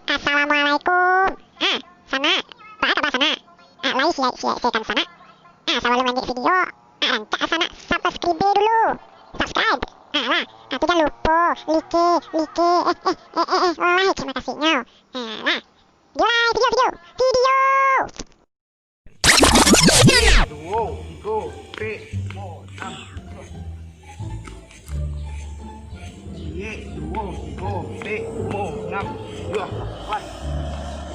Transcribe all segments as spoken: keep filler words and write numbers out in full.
Assalamualaikum. Ah, sanak. Baa kaba sanak? Ah, lai siaik-siaik se kan sanak? Ah, sabalun lanjuik video, ah, rancak sanak subscribe dulu. Subscribe. Ah, lah. Ah, tu jan lupo like, like. Eh, eh, eh, eh, eh, like makasih nyo. Ah, lah. Video lai, video, video. Video. Duo, tigo, ampek, limo, anam, tujuah. Ciek, duo, tigo, ampek, limo, anam, tujuah, lapan.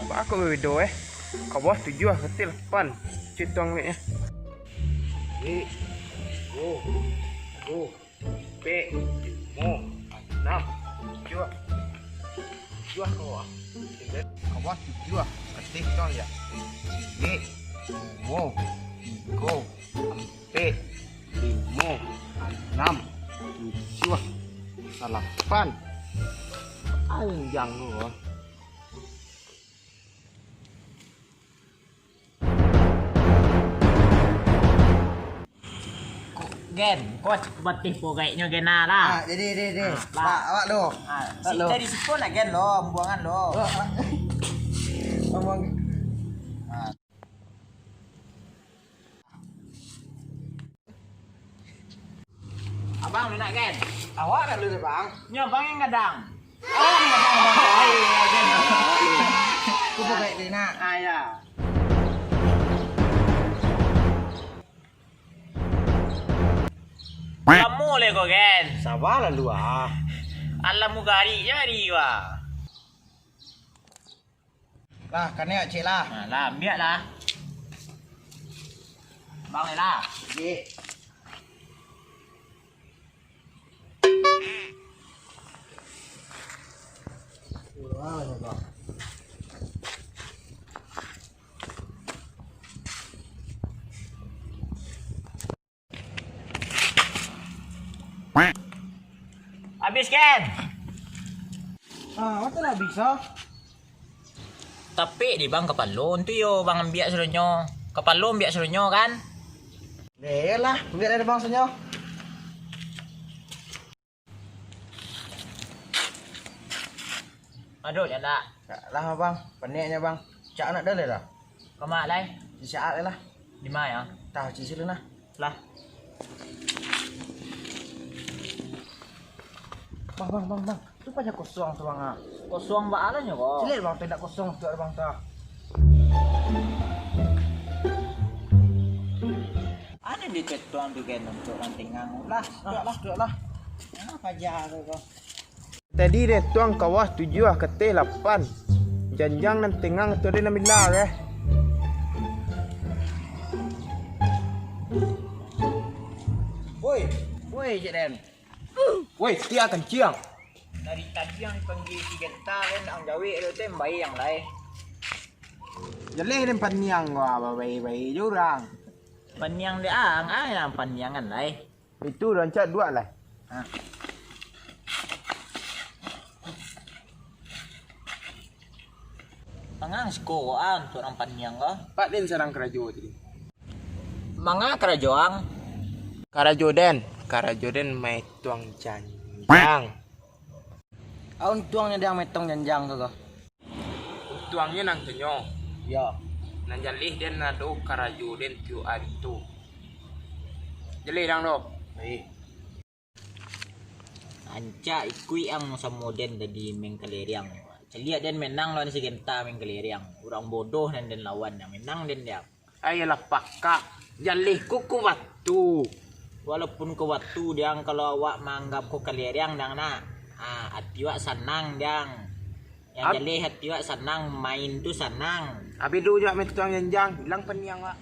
Baa kok babedo, eh? Ka bawah tujuah, ka ateh lapan. Ciek tuang duitnyo. Ciek, duo, tigo, ampek, limo, anam, tujuah. Tujuah ka bawah. Ka bawah tujuah. Ka ateh tong ya. Ciek, duo, tigo, ampek, limo, anam, tujuah, salapan. Panjang tu. Gen, kau batih pogaiknyo Gen, ah, lah. Ah, jadi, jadi, jadi. Ah, lah. Lah, awak lo. Ah, awak si-, lo. Dari siko nak Gen lo, buangan lo. Oh, ah. Buang. Ah. Abang lu nak Gen? Awak nak lu, Bang. Nyo abang yang gadang. Awak yang gadang, Bang. Ai, ya, Gen. Aku pogaik deh, nak. Ah, ya. Lamo lai ko, Gen. Sabar lah lu, ah. Alah mugarik je hari ko, ah. Lah, kanai cek lah. Nah, lah, ambiak lah. Bang, lah. Cek. Abih, Gen. Ah, masa lah abih, ah? Tapi di bang kapalo tu yo, bang ambiak sadonyo. Kapalo ambiak sadonyo, kan? Deh, lah, ambiak dari bang sadonyo. Aduh, nyandak. Lah, bang, paniaknyo, bang. Cak anak dah lah. Kama lai? Di saat lah. Di ma, yo? Tah, cik sila nah. Lah. Bang, bang, bang, bang. Tu paja kosong tu, bang, ah. Kosong baa lah nyo ko? Ciliak, bang, tu indak kosong tu, bang, tu, ah. Ado di tetuang tu, Gen, untuak nan tengang. Lah, duduak lah, duduak lah. Ah, paja tu ko. Tadi deh tuang ka bawah tujuah, ka ateh lapan. Janjang nan tengang tu deh nan bilang, eh. Woi, woi, Cik Den. Woi, sia kanciang. Dari tadi ang dipanggil si Genta, Den, ang jawek tu, Den, bae ang lai. Jaleh den paniang, wah, bae-bae jo urang. Paniang dek ang, ang nan paniangan lai. Itu rancak duak lah. Ha. Mangang siko ko ang, untuak urang paniang ko. Pak den sadang karajo tadi. Manga karajo ang? Karajo den, karajo den maetong janjang. Aun tuangnyo dang maetong janjang tu ko. Tuangnyo nan tu nyo. Yo. Nan jaleh den ado karajo den tiok ari tu. Jaleh dang tu. Baik. Rancak ikuik ang samo den tadi main kaleriang. Caliak den menang lawan si Genta main kaleriang. Urang bodoh nan den lawan, nan menang den dang. Ayolah pakak, jaleh ko ko batu. Walaupun ko batu, dang, kalau awak maanggap ko kaleriang, dang, nak. Ah, ati wak sanang, dang. Yang jaleh ati wak sanang, main tu sanang. Abih tu jo main tuang janjang, ilang paniang wak.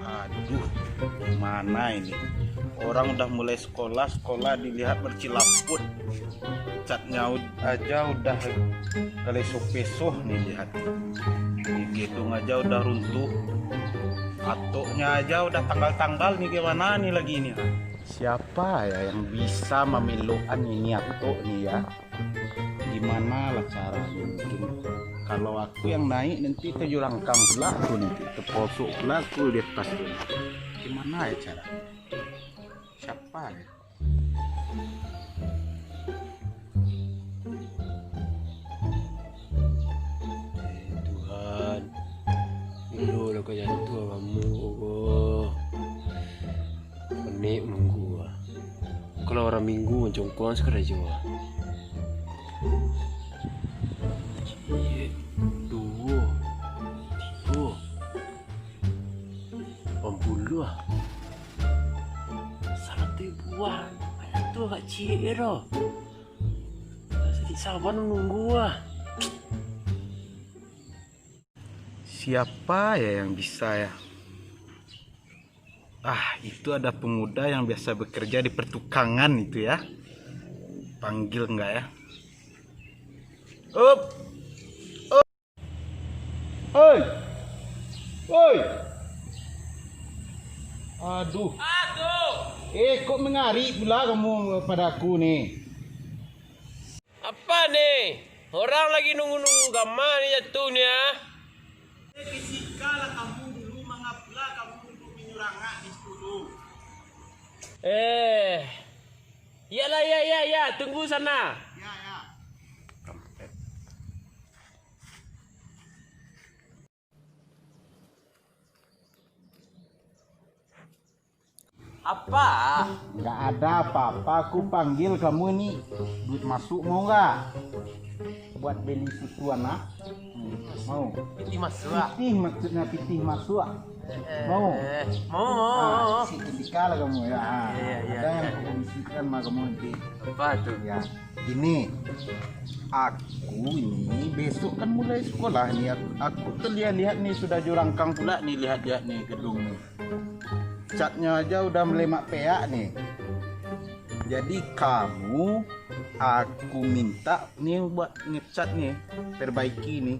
Aduh, mana ini? Orang udah mulai sekolah, sekolah dilihat bercilaput. Catnya ud-, aja udah galesoh-pesoh nih lihat. Gedung aja udah runtuh. Atoknya aja udah tanggal-tanggal nih, gimana nih lagi ini, ha? Siapa ya yang bisa mamilokan ini atok nih ya? Gimana lah caranya mungkin? Kalau aku yang naik nanti terjulangkang pula aku nanti, terposok pula aku di atas tu. Gimana ya cara? Siapa ya? Eh, Tuhan, ilo lah ka jantuang ambo ko. Panek nunggu ah. Kalau urang Minggu mancongkuang sakarajo ah. Ciek, duo, tigo, lapan puluah ah. Saratuih buah. Banyak tu agak ciek je doh. Sadik sabar nunggu ah. Siapa ya yang bisa ya? Ah, itu ada pemuda yang biasa bekerja di pertukangan itu ya. Panggil enggak ya? Up. Oi! Oi! Aduh. Aduh. Eh, kok mengarik pula kamu pada aku ni? Apa ni? Orang lagi nunggu-nunggu gama ni jatuh ni ah. Fisika lah kamu dulu, mangapula kamu dulu menyurangak di situ tu? Eh. Iyalah, ya, ya, ya. Tunggu sana. Ya, ya. Apa? Nggak ada apa-apa, aku panggil kamu ni. Duit masuk mau nggak? Buat beli susu anak. Mau? Pitih masuk ah. Pitih, maksudnya pitih masuk ah. Eh, mau? Mau, mau, mau, mau. Ah, sisi ketika lah kamu ya. Ah, iya, iya, ada yang aku bisikan sama kamu nanti. Apa tuh? Ya. Gini, aku ini besok kan mulai sekolah nih. Aku, aku tuh lihat-lihat nih, sudah jurangkang pula nih, lihat-lihat nih gedung nih. Catnya aja udah melemak peak nih. Jadi kamu, aku minta nih buat ngecat nih, perbaiki nih.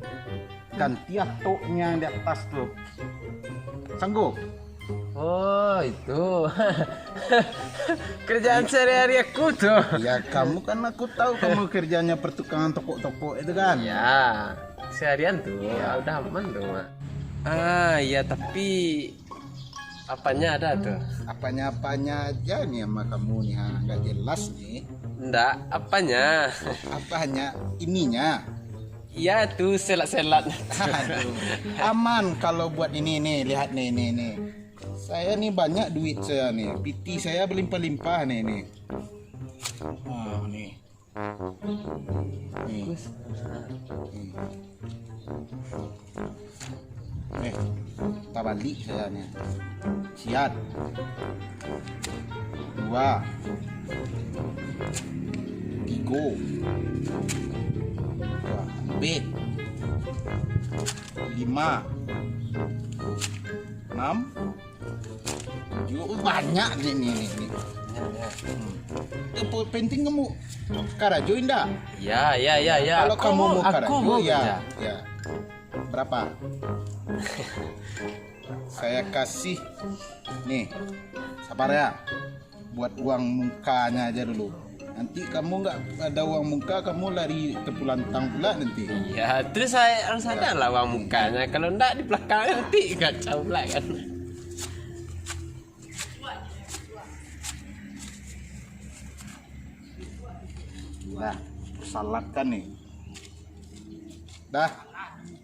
Ganti atoknya yang di atas tuh. Sanggup? Oh, itu. Kerjaan sehari-hari aku tuh. Ya, kamu kan aku tahu kamu kerjanya pertukangan tokok-tokok itu kan? Ya, seharian tuh. Ya. Udah aman tuh, Mak. Ah, ya, tapi apanya ada tuh? Apanya-apanya aja nih sama kamu nih, ha, nggak jelas nih. Ndak, apanya? Apanya? Ininya. Iya tuh, selat-selat. Aduh. Aman kalau buat ini nih, lihat nih, nih, nih. Saya nih banyak duit saya nih, piti saya berlimpah-limpah nih, nih. Ah, nih. Nih. Nih. Eh, tabalik saya ni. Siat. Dua. Tigo. Wah, ambek. Lima. Enam. Tujuh. Oh, banyak ni, ni, ni, ni. Hmm. Itu po-, penting kamu karajo indak? Ya, ya, ya, ya. Kalau kamu mau karajo, ya, ya. Berapa? Saya kasih, nih, sabar ya. Buat uang mukanya aja dulu. Nanti kamu nggak ada uang muka, kamu lari tepulantang pula nanti. Iya, terus saya harus ada lah uang mukanya. Kalau ndak, di belakang nanti kacau pula kan. Nah, salatkan nih. Dah,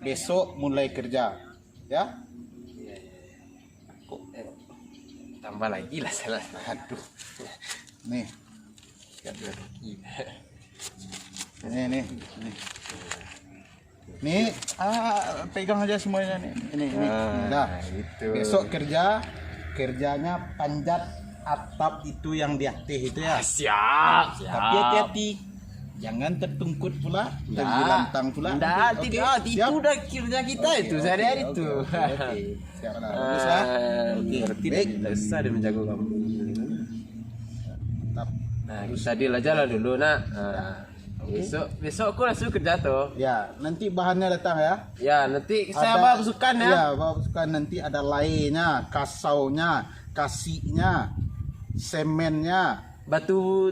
besok mulai kerja, ya. Kok, eh, tambah lagi lah salah. Aduh. Nih. Sikat dua kaki. Nih, nih, nih. Nih, ah, pegang aja semuanya nih. Ini, ini. Ah, dah. Itu. Besok kerja, kerjanya panjat atap itu yang di ateh itu ya. Ah, siap, siap. Tapi hati-hati. Jangan tertungkut pula, tergilantang pula. Ndak, nanti. Oke, tidak. Siap? Itu udah kerja kita itu sehari-hari itu. Oke, oke, oke. Siap lah, bagus lah. Ah, oke, berarti baik. Dah biasa dia menjaga kamu. Mantap. Nah, kita deal aja lah dulu, nak. Ah. Besok, besok aku langsung kerja tu. Ya, nanti bahannya datang ya. Ya, nanti saya bawa pasukan ya. Ya, bawa pasukan, nanti ada lainnya, kasaunya, kasiknya, semennya. Batu,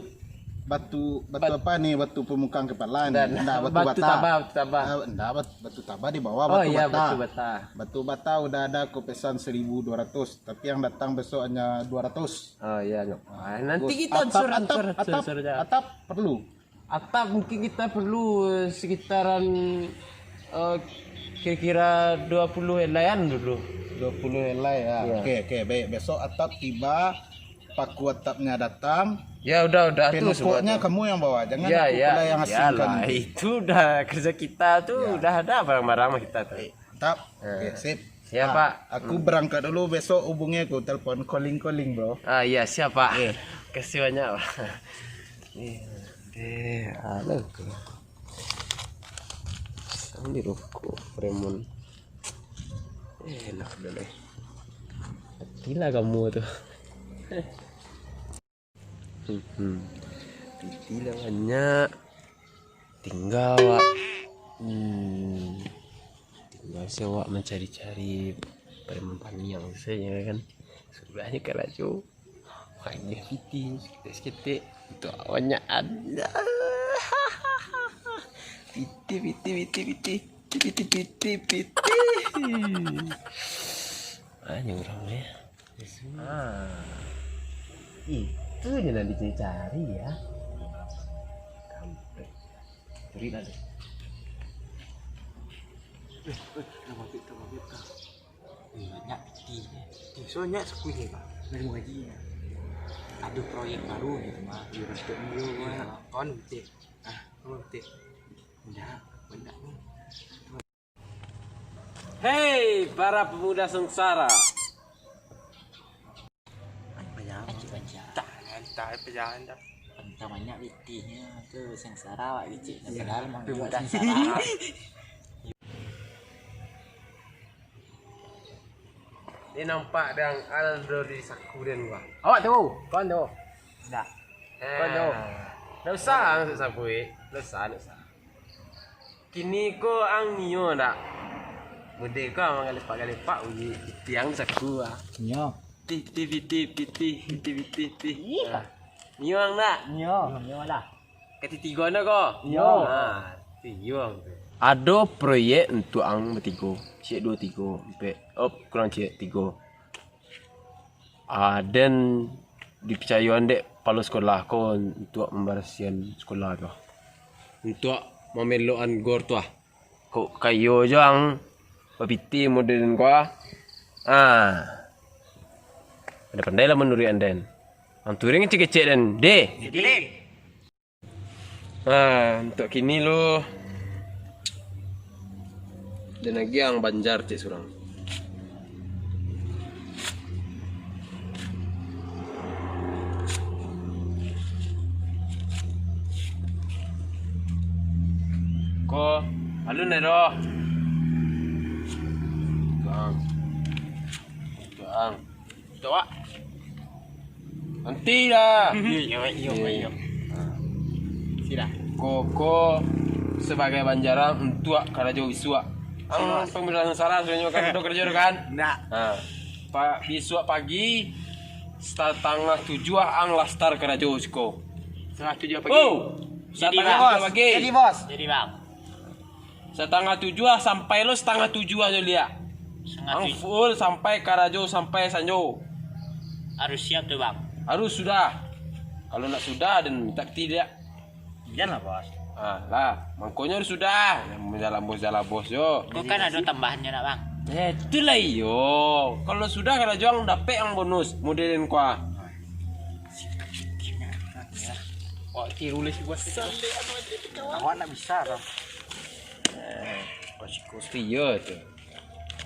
batu, batu apa ni? Batu pemukang kepala ni. Ndak, batu batu bata. Tabah, batu tabah. Ah, ndak, bat-, batu tabah di bawah, oh, batu iya, bata. Batu bata. Batu bata udah ada, aku pesan seribu dua ratus, tapi yang datang besok hanya dua ratus. Oh iya, Nyok. Ah, nanti kita atap, ansur, atap, ansur, ansur, atap, ansur aja. Atap perlu. Atap mungkin kita perlu sekitaran, eh, kira-kira dua puluh helaian dulu. Dua puluh helai ya. Iya. Oke, oke, baik. Besok atap tiba, paku atapnya datang. Ya udah, udah tu semua. Penopoknya kamu yang bawa, jangan aku pula yang asingkan. Iyalah, itu udah kerja kita tu, udah ada barang-barang mah kita tu. Eh, Tap. Eh. Oke, sip. Siap, Pak. Aku berangkat dulu, besok hubungi aku, telepon, calling-calling, bro. Ah, iya, siap, Pak. Iya. Kasih banyak, Pak. Iya. Eh, halo, ko. Sambil rokok, Fremon. Eh, enak dah, deh. Matilah kamu tu. Hmm. Piti lah banyak. Tinggal awak, hmm, tinggal se awak mancari-cari preman paniang sajo kan. Sudah nyo karajo. Banyak piti, saketek-saketek. Untuak awak banyak. Piti, piti, piti, piti. Piti, piti, piti. Banyak urang ni. Ah. Itu je nan dicari-cari ya. Kampret. Cari lah deh. Eh, eh, dah mabit, dah mabit, dah. Eh, banyak piti. Piti. So, banyak saku ni, Pak. Dari Muhaji ni. Ada proyek baru ni, Pak. Iya, Pak. Iya, Pak. Kawan piti. Ah, kawan piti. Banyak, banyak ni. Hei, para pemuda sengsara. Ai, payah. Entah, entah, payah, entah. Entah banyak pitihnyo tu, sengsara awak kecek. Iya, padahal mah pemuda sengsara. Dia nampak dang Aldo di saku den gua. Awak tu, kawan tu. Dah. Eh, kawan tu. Ndak usah masuk saku, eh. Ndak usah, ndak usah. Kini ko ang nio ndak? Mode ko ang mangalepak-galepak bunyi piti ang saku ah. Nio. Piti, piti, piti, piti, piti, piti. Ih. Ah. Nio ang ndak? Nio, nio lah. Katitigo no ko? Nio. Ah, tigo ang tu. Ado proyek untuak ang batigo, ciek duo tigo, ampek, op, kurang ciek tigo. Ah, den dipicayoan dek kepalo sekolah ko untuak mambarasiahan sekolah tu. Untuak mamelokan gor tu ah. Kok kayo jo ang bapiti model den ko ah. Ah. Pandai-pandailah manuruik den. Ang turuik kecek-kecek den. Deh. Jadi. Nah, untuak kini lo, den agiah ang banjar ciek surang. Ko, alun dah doh. Tuang. Tuang. Tuak. Nanti lah. Iyo, iyo, iyo. Sida. Koko sabagai banjarang untuak karajo bisuak. Ang pambilang salah sabananyo kan, udah karajo tu kan? Ndak. Ha. Pa-, bisuak pagi, satangah tujuah ang lah start karajo siko. Satangah tujuah pagi. Oh! Jadi, satangah tujuah pagi. Jadi, Bos. Jadi, Bang. Satangah tujuah sampai lo, satangah tujuah jo liak. Ang full sampai karajo sampai sanjo. Harus siap tu, Bang. Harus sudah. Kalau ndak sudah, den mintak piti liak. Janlah, Bos. Ah, lah, mangkonyo harus sudah. Jalabos-jalabos jo. Kok kan ado tambahannyo nak, Bang? Eh, itulah iyo. Kalau sudah karajo ang dapek ang bonus. Model den ko ah. Wah, tiru lah si Bos. Awak ndak bisa, Bang. Eh, kos-kos tu iyo tu.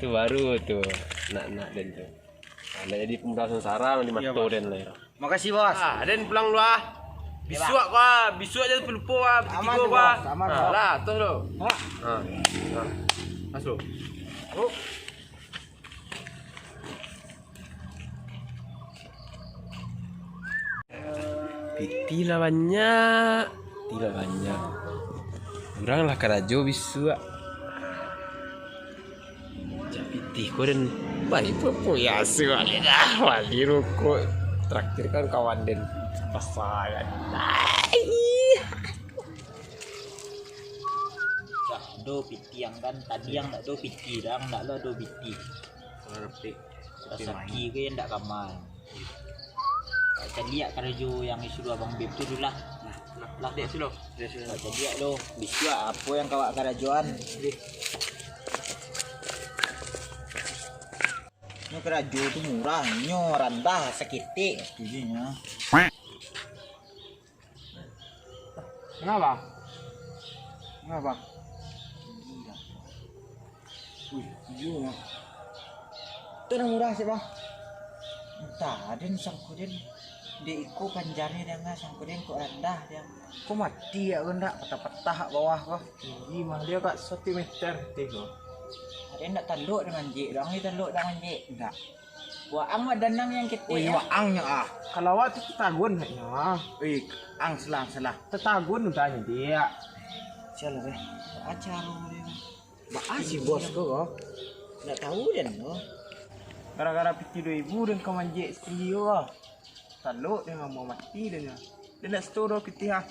Tu baru tu nak-nak den tu. Nah, ndak jadi pemuda sengsara di mato den lah. Makasih, Bos. Ah, den pulang dulu ah. Bisuak ko ah, bisuak jan lupo ah, batigo ko ah. Aman, Bos. Aman, Bos. Lah, tos lo. Ha. Ha. Masuk. Oh. Piti lah banyak. Pitih lah banyak. Urang lah karajo bisuak. Cak pitih ko den bali pulo-pulo asuak bali dah. Bali rokok. Terakhir kan kawan den pasal kan. Ai. Dah do pitih ang kan, tadi ang ndak do pitih, dah ang ndak lo do pitih. Rasaki ke ndak kamal. Caliak karajo yang disuruah Abang Beb tu dulu lah. Nah, lah, dek sulo. Dek sulo. Caliak lo, bisuak apo yang kawak karajoan. Nyo karajo tu murah, nyo randah saketek tu je nyo. Manga, Bang? Manga, Bang? Tinggi lah. Wih, iyo, Bang. Tu nan murah se, Bang? Antah, den sangko den. Dek iko panjarnyo den, sangko den kok randah den. Ko mati agak ko ndak? Patah-patah agak bawah ko. Tinggi mah, dio agak satu meter pitih ko. Ado ndak talok den manjek, Bang? Ado talok den manjek? Ndak. Waang wadah nan yang ketek. Oi, yo. Waang nyo ah. Kalau awak tu tatagun nyo ah. Oi, ang salah, ang salah. Tatagun udah nyo dia. Sialah, eh. Baa caro dia? Baa si bos ko, ko? Ndak tahu den ko. Gara-gara pitih duo ribu den ka manjek satinggi ko, ah. Talok den, amuah mati den, ah. Den ndak setuju pitih, ah.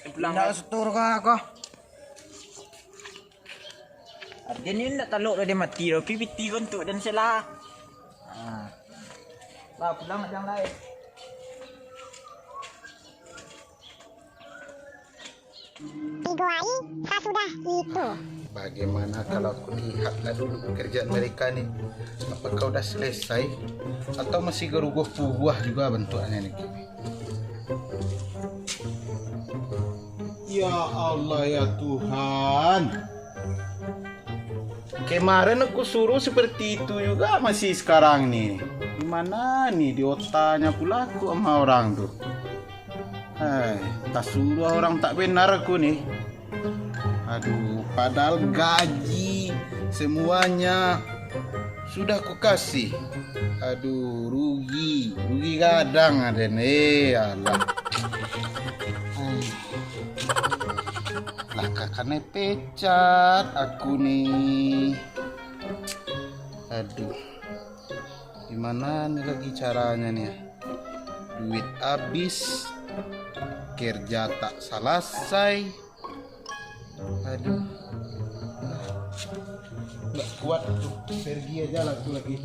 Den pulang, ndak ah. Setuju ko, ko. Aden ni ndak talok lah, den mati lah. Pi pitih ko untuak den se lah. Ah. Lah, pulang jangan lai. Tigo hari sasudah itu. Bagaimana kalau aku lihat lah dulu pekerjaan mereka ni? Apakah udah selesai? Atau masih garuguah-puguah juga bentuknya ni? Ya Allah, ya Tuhan. Kemarin aku suruh seperti itu juga, masih sekarang ni. Di mana ni, di otaknya pula aku sama orang tu. Hai, tasuruah orang tak benar aku ni. Aduh, padahal gaji semuanya sudah ku kasih. Aduh, rugi, rugi gadang aden. Eh, alah. Hai. Lah, kakanai pecat aku ni. Aduh. Gimana ni lagi caranya ni? Duit habis, kerja tak selesai. Aduh. Nggak kuat tuh. Pergi aja lah tuh lagi.